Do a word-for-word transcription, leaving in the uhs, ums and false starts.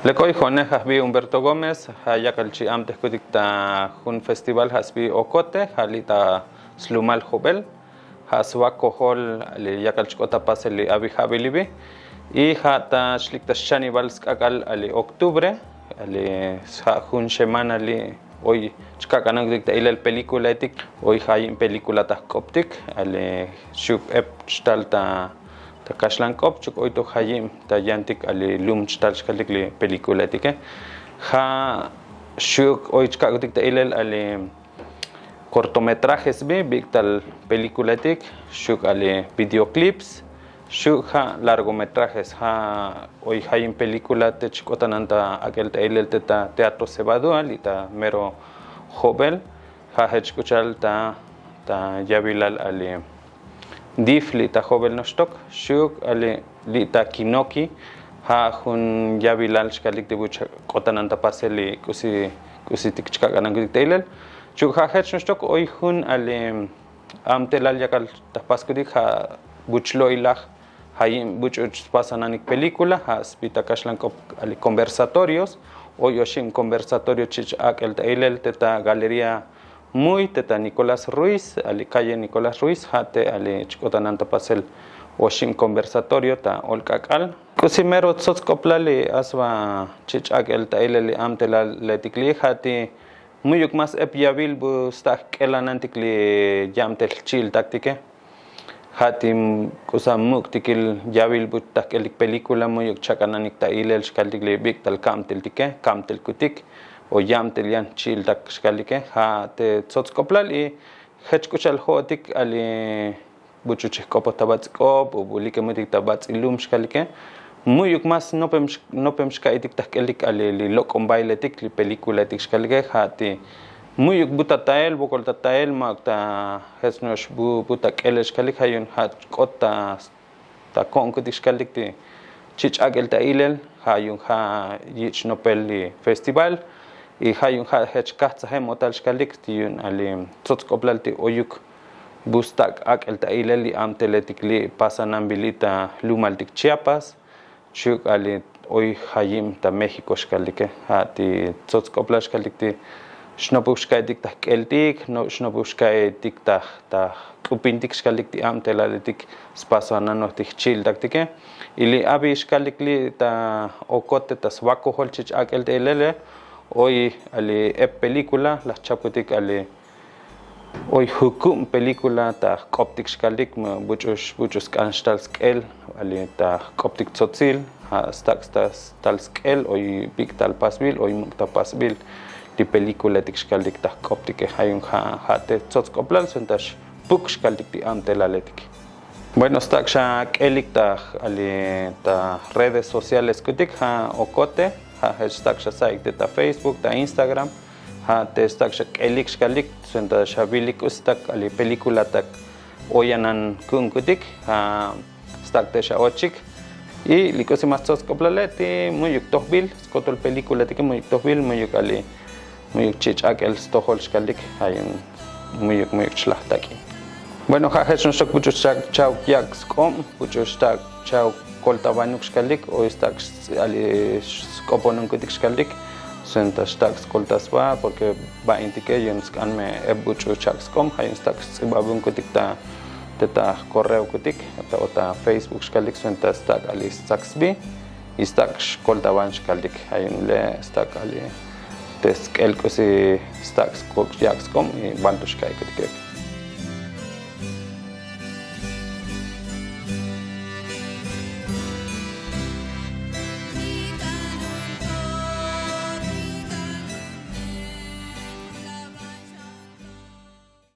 Lek oy jo'onej ajbi humberto gómez, ja' yakal chi'abtejkutik ta jun festival ja' sbi okote ja' li' ta slumal jobel. Ja' sba kojol li' yakal chk'ot ta pasel li' abi ja'belibi. Y ja' ta xlik ta xchanibal sk'ak'al li' oktubre, li' ja' jun xemana li' oy chkak'anankutik ta ilel pelikulaetik. Oy jayib pelikula ta jk'optik, li' xuk ep chtal ta kaxlan k'op chuk oy to jayib ta yantik li' lum chtal xkalik li' pelikulaetike. Ja' xuk oy chkak'utik ta ilel li' kortometrajes bi bik'tal pelikulaetik, xuk ali videoclips, xuk ja' largometrajes ja' oy jayin pelikula te chk'otanan ta ak'el ta ilel te ta teatro cebadua li' ta mero jobel. Ja' jech k'u cha'al ta yavilal ali dif li' ta jobel noxtok, xuk ali li' ta kinoki ja' jun yavilal xkalik ti bu chk'otanan ta pasel li' k'usi k'usitik chkak'anankutik ta ilel. Chuk ja' jech noxtok oy jun ali amtelal yakal ta jpaskutik ja' bu chlo'ilaj jayib bu ch'uch' spasananik pelikula ja' sbi ta kaxlan k'op ali konversatorios. Oy oxib konversatorio chich' ak'el ta ilel te ta galería muy te ta nicolás ruiz ali calle nicolás ruiz ja' te ali chk'otanan ta pasel oxib konversatorio ta olk'ak'al. K'usi mero tzotz k'oplal li' asba chich' ak'el ta ilel li' amtelaletik li' ja' ti mu'yuk mas ep yavil bu sta' jk'elanantik li' yabtel jchi'iltaktike. Ja' ti k'usa muk'tikil yavil bu ta jk'elik pelikula mu'yuk chak'ananik ta ilel xkaltik li' bik'tal kabteltike kabtelkutik o yabtel yan jchi'iltak xkalike. Ja' te tzotz k'oplal y jech k'u cha'al jo'otik ali bu ch'uch' jk'opoj ta bats'i k'op o bu likemutik ta bats'i lum xkalike. Mu'yuk mas nopem xka'itik ta jk'elik ali li lok'om bailetik li pelikulaetik xkalike ja' ti mu'yuk bu ta tael wokol ta tael ma'uk ta jech no'ox bu ta k'elel xkalik ja' yu'un ja' k'ot ta ko'onkutik xkalik ti chich' ak'el ta ilel ja' yu'un ja' yich' nopel li festival. Y ja' yu'un ja' jech kajtzajem o'tal xkalik ti yu'un ali tzotz k'oplal ti oyuk bu stak' ak'el ta ilel li abteletik li' pasananbil li' ta jlumaltik chiapas. Chuk' ali oy jayib ta méxiko xkalike ja' ti tzotz k'oplal xkalik ti xnopuk xka'itik ta jk'eltik xnopuk xka'itik ta jk'upintik xkalik ti abtelaletik spasananojtik jchi'iltaktike. Y li abi xkalik li' ta okote ta swakojol chich' ak'el ta ilele oy ali ep pelikula laj chapkutik ali oy jukub pelikula ta jk'optik xkalik buch'u sk'an xtal sk'el ali ta jk'optik tzotzil ja' stak' tal sk'el oy bik'tal pasbil oy muk' ta pasbil li pelikulaetik xkaltik ta jk'optike ja' yu'un ja' te tzotz k'oplal suenta xpuk xkaltik ti abtelaletik. Bueno stak' xa k'elik ta redes socialeskutik ja' okote ja' jech stak' xa sa'ik te ta facebook ta instagram. Ja' te stak' xa k'elik xkalik suenta xa vilik k'usi stak' ali pelikula ta oy anan ku'unkutik ja' stak' te xa ochik. Y li k'usi mas tzotz k'oplale ti mu'yuk tojbil skotol pelikulatike mu'yuk tojbil mu'yuk ali mu'yuk chich' ak'el stojol xkalik ja' yu'un mu'yuk mu'yuk chlaj tak'in. Bueno ja' jech noxtok buch'u xchak chaw yak' sk'ob buch'u xtak' chaw koltabanuk xkalik oy stak' ali sk'oponunkutik xkalik. Suenta xtak' skolta sba porke ba'intike yu'un sk'an me ep buch'u chak' sk'ob ja' yu'un stak' sts'ibabunkutik ta te ta jkorreokutik o ta facebook xkalik suenta stak' ali stsak sbi. Y stak' xkoltaban xkaltik ja' yu'un le' stak' ali te sk'el k'usi stak' yak' sk'ob y banto xka'ikutik.